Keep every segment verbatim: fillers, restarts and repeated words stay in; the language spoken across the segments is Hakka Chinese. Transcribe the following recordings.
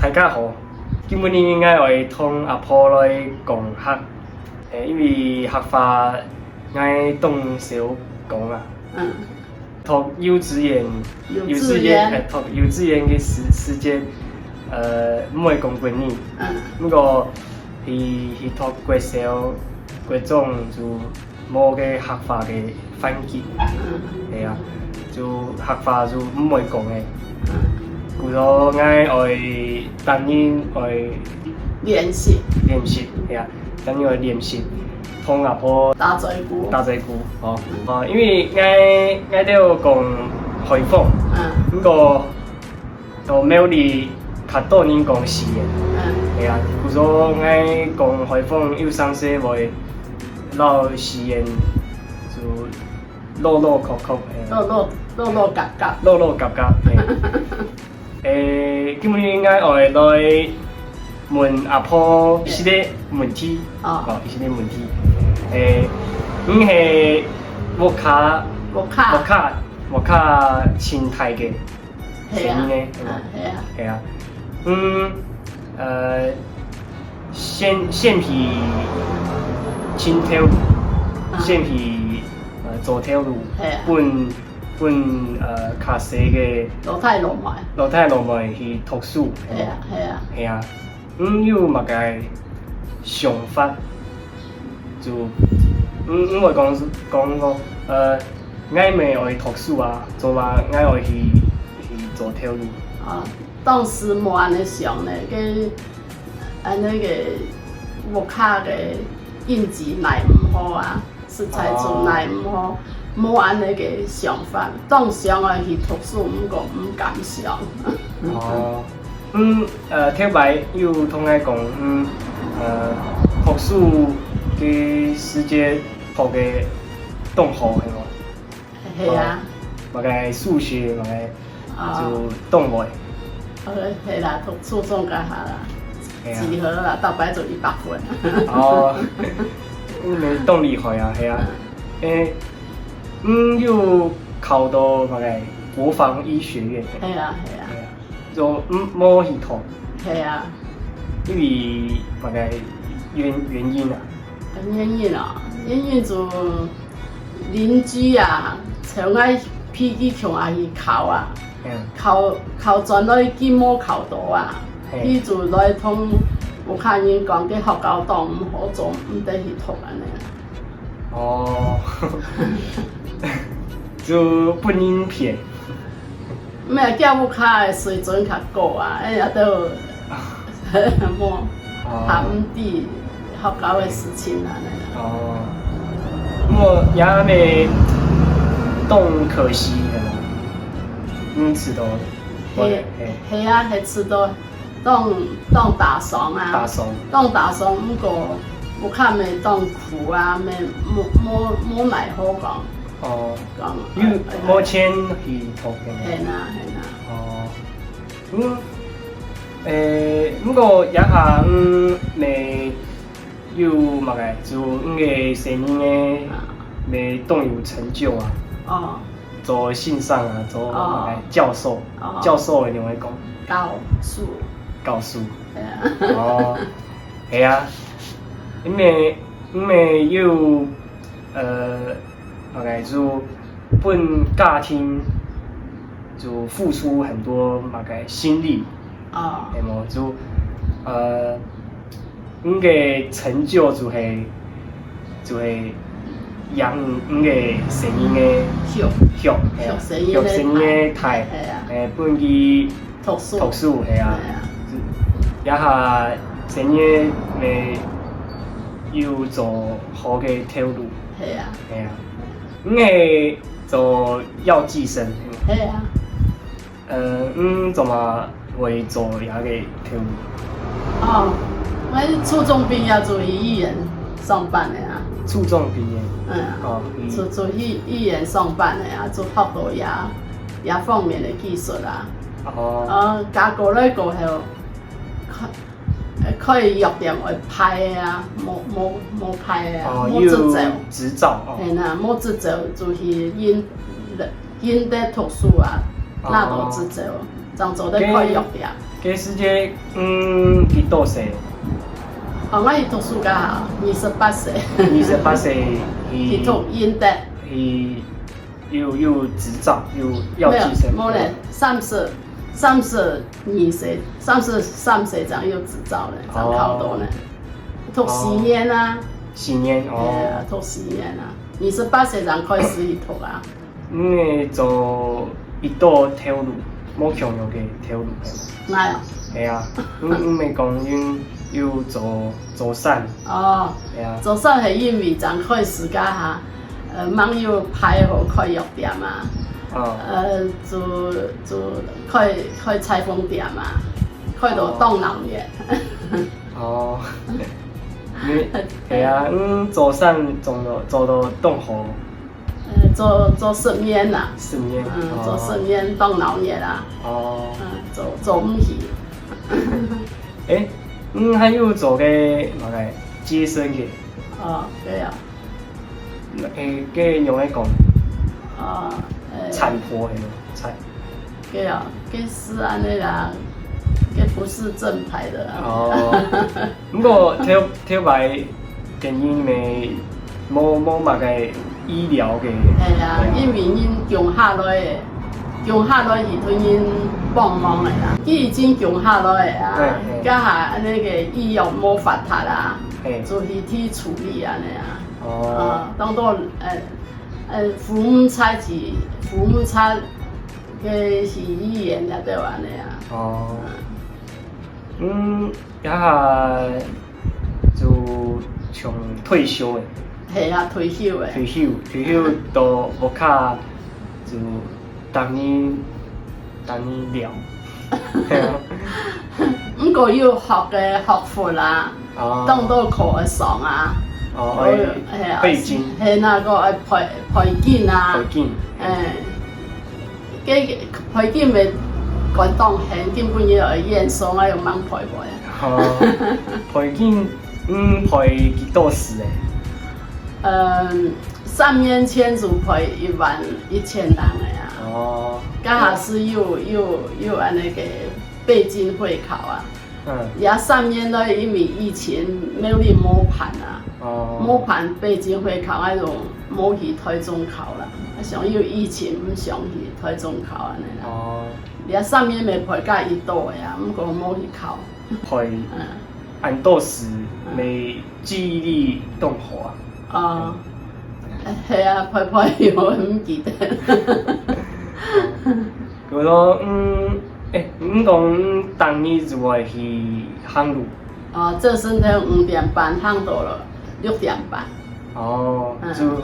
大家好，今晡日𠊎愛同阿婆來講客，誒，因為客話𠊎當少講啊。嗯。讀幼稚園，幼稚園。幼稚園，誒，讀幼稚園个時，時節，呃，毋會講國語。嗯。毋過去，去讀國小、國中就 無个客話个環境。嗯。係啊，就客話就毋會講个。嗯。故所𠊎愛逐日愛練習。練習，係啊，逐日愛練習，同阿婆打嘴鼓。打嘴鼓，哦。嗯。哦，因為𠊎，𠊎兜講海豐，嗯。毋過 到廟裡較多人講四縣。嗯。係啊，故所𠊎講海豐有成時會摎四縣就落落曲曲，嘿。落落，落落夾夾。落落夾夾，嘿。誒，今晡日𠊎愛來問阿婆一息仔問題。哦。哦，一息仔問題。誒，你係屋下，屋下。屋下，屋下盡大个 係啊。細人仔，係無？啊，係啊。係啊。嗯，呃，先，先去尋頭路，啊。先去，呃，做頭路，係啊。分，分，呃，較細个老弟老妹。老弟老妹去讀書，係啊，係啊。係啊。 你有麼个想法？就，你，你會講，講講，呃，𠊎乜愛讀書啊，做麼个𠊎愛去，去做頭路？啊，當時無恁呢想呢，該，恁呢个屋下个經濟奈毋何啊。 實在就奈毋何，哦。無恁呢个想法。當想愛去讀書，毋過毋敢想。哦，嗯，呃，頭擺有同𠊎講，嗯，呃，讀書个時節讀个當好，係無？係啊。哦，麼个數學，麼个 啊。就當會。呃，係啦，讀初中該下啦，係啊。幾何啦，逐擺就一百分。哦，你當厲害啊，係啊。嗯。誒，嗯，有考到麼个國防醫學院？係啊，係啊。係啊。就，嗯，無去讀。係啊。因為麼个原，原因啊？ 原因啊，原因就鄰居啊，像𠊎脾氣強啊去考啊，嗯。考，考轉來佢無考到啊，嘿。佢就來同屋下人講，該學校當毋好，做毋得去讀恁呢。哦，就分人騙。 毋係，佢屋下个水準較高啊，哎呀，都無，哦。還毋知學校个事情啊，恁呢。哦。毋過也係當可惜，係無？嗯，知道。係，嘿。係啊，係知道。 當，當打爽啊。打爽。當打爽，毋過屋下乜當苦啊，乜無，無，無奈何講。哦。講，因為無錢去讀个。係啦，係啦。哦。嗯，誒，毋過這下，嗯，乜有麼个，就你个細人仔，啊。乜當有成就啊。哦。 做先生啊，做哦。教授，哦。教授个用來講。教授。教授。係啊。哦，係啊，因為，因為有，呃，大概就分家庭就付出很多大概心力，哦。係無？就，呃， 你个成就就係，就係養你个細人个畜，畜，係啊，畜細人个大，畜細人个大，係啊。誒，分佢讀書。讀書，係啊。係啊。這下細人个有做好个頭路。係啊。係啊。你係做藥劑師，係無？係啊。 呃，嗯，做麼會做這个頭路？哦，𠊎初中畢業就去醫院上班个啊。初中畢業？嗯，哦，嗯。就，就去醫院上班个啊，就學到這，這方面个技術啊。哦。呃，加過來過後，可，可以藥店會派个啊，無，無，無派个啊，哦，無執照。有執照，哦。係啦，無執照就去應 應得讀書啊，哦。拿到執照，正做得開藥店。該時節，嗯，幾多歲？哦，𠊎去讀書該下，二十八歲。二十八歲去去讀英德。去有有執照，有藥劑師。無咧，三十三十二歲，三十三歲正有執照咧，正考到咧。讀四年啊。四年哦。哎呀，讀四年啊，二十八歲正開始去讀啊。 你做一道頭路，無共樣个頭路，係無？𠊎啊。係啊，你你毋係講有有做做生？哦，係啊。做生係因為正開始該下，呃，吂有牌好開藥店啊，哦。呃，就就開開裁縫店啊，開到當鬧熱。哦，你係啊，你做生做到做到當好。 呃，做做十年啦。十年，嗯，哦。做十年當鬧熱啦。哦。嗯，做做毋起。誒，嗯，還有做个麼个接生个？哦，對啊。誒，該用个講？哦，誒。產婆係無？產。 對啊，該係恁呢啦，該毋係正牌个啦。哦，毋過頭頭擺電影無無無麼个醫療个。係啊，因為人降下來个，降下來佢同人幫忙个啦，佢已經降下來个啊，對，對。該下恁呢个醫藥無發達啊，對。就係去處理恁呢啊。哦。啊，當多呃呃，服務差是服務差 个是醫院也都恁呢啊。哦。嗯，這下就像退休个。係啊，退休个。退休，退休到屋下就等你等你尞。係啊。毋過有學个學分啦，哦。當多課愛上啊。哦，愛係啊，背經。係啊，个愛背背經啊。背經。誒。 該背景个管當遠，根本就愛遠，所以𠊎又吂背背。哦，背景，嗯，背幾多時誒？嗯，三年前就背一萬一千零个啊。哦。該下係有有有恁呢个背景會考啊。 嗯。也三年來，因為疫情，苗栗無辦啊。哦。無辦背景會考，𠊎就無去台中考啦。想有疫情，毋想去台中考恁呢啦。哦。也三年來背甲一到个啊，毋過無去考。背，嗯。恁多時，嗯。你記憶力當好啊。哦。嗯。係啊，背背又毋記得。哦。 比如說，嗯，誒，你講，嗯，逐日就會去行路？哦，朝晨頭五點半行到了六點半。哦，嗯。就逐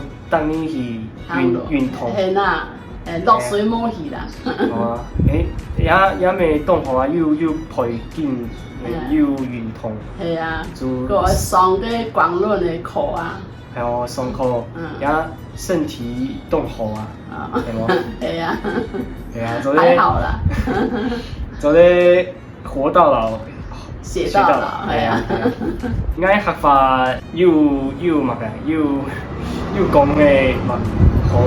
日去運，行路。運動。係啦，誒，落水無去啦。哦，誒，也，也無當好啊，又，又背景，嗯。又運動。係啊，就過上个廣論个課啊。 還有上課，嗯。也身體當好啊，啊。對無？係啊。對啊，做得，還好啦。做得活到老，學到老，學到老，係啊。係啊，係啊。𠊎客話有，有麼个，有，有講个嘛，好無？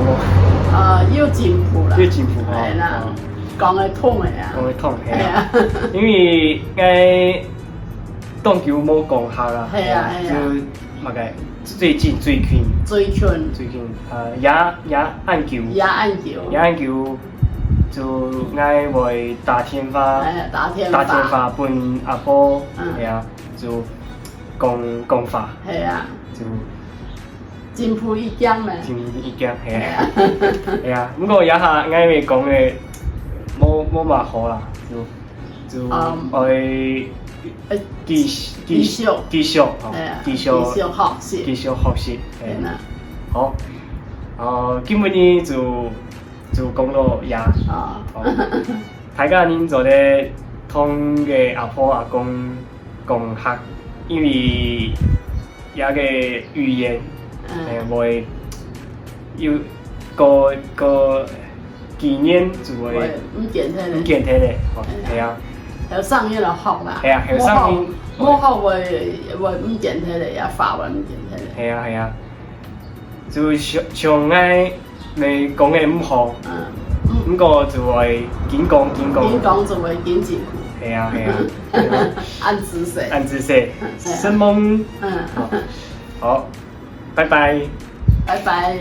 呃，有進步啦。有進步，哦，係啦，哦。講會通个啊。講會通，係啊。係啊。因為𠊎當久無講客啦，係啊，係啊。就 麼个？最近，最近。最近。最近，呃，也，也恁久。也恁久。也恁久，就𠊎會打電話，哎，打電話。打電話分阿婆，嗯。係啊，就講，講話。係啊。就進步一點咩？進步一點，係啊。係啊。係啊，毋過這下𠊎會講个，無，無麼好啦，就 就，嗯。愛，愛繼，繼，繼續。繼續，哦，哎呀，繼續，繼續學習。繼續學習，哎。係啦。好，呃，今晡日就，就講到這。啊。好。大家人做得同个阿婆阿公講客，因為 這个語言，嗯。哎，會有過，過幾年就會會毋見忒咧。毋見忒咧，哦，嗯。係啊。後生人來學啦。係啊，後生人無學，無學會，會毋見忒咧，也話會毋見忒咧。係啊，係啊。就像，像𠊎 你講个毋好。嗯，嗯，毋過就會緊講緊講。緊講就會緊辛苦。係啊係啊，恁仔細。恁仔細，承蒙。嗯，好，拜拜。拜拜。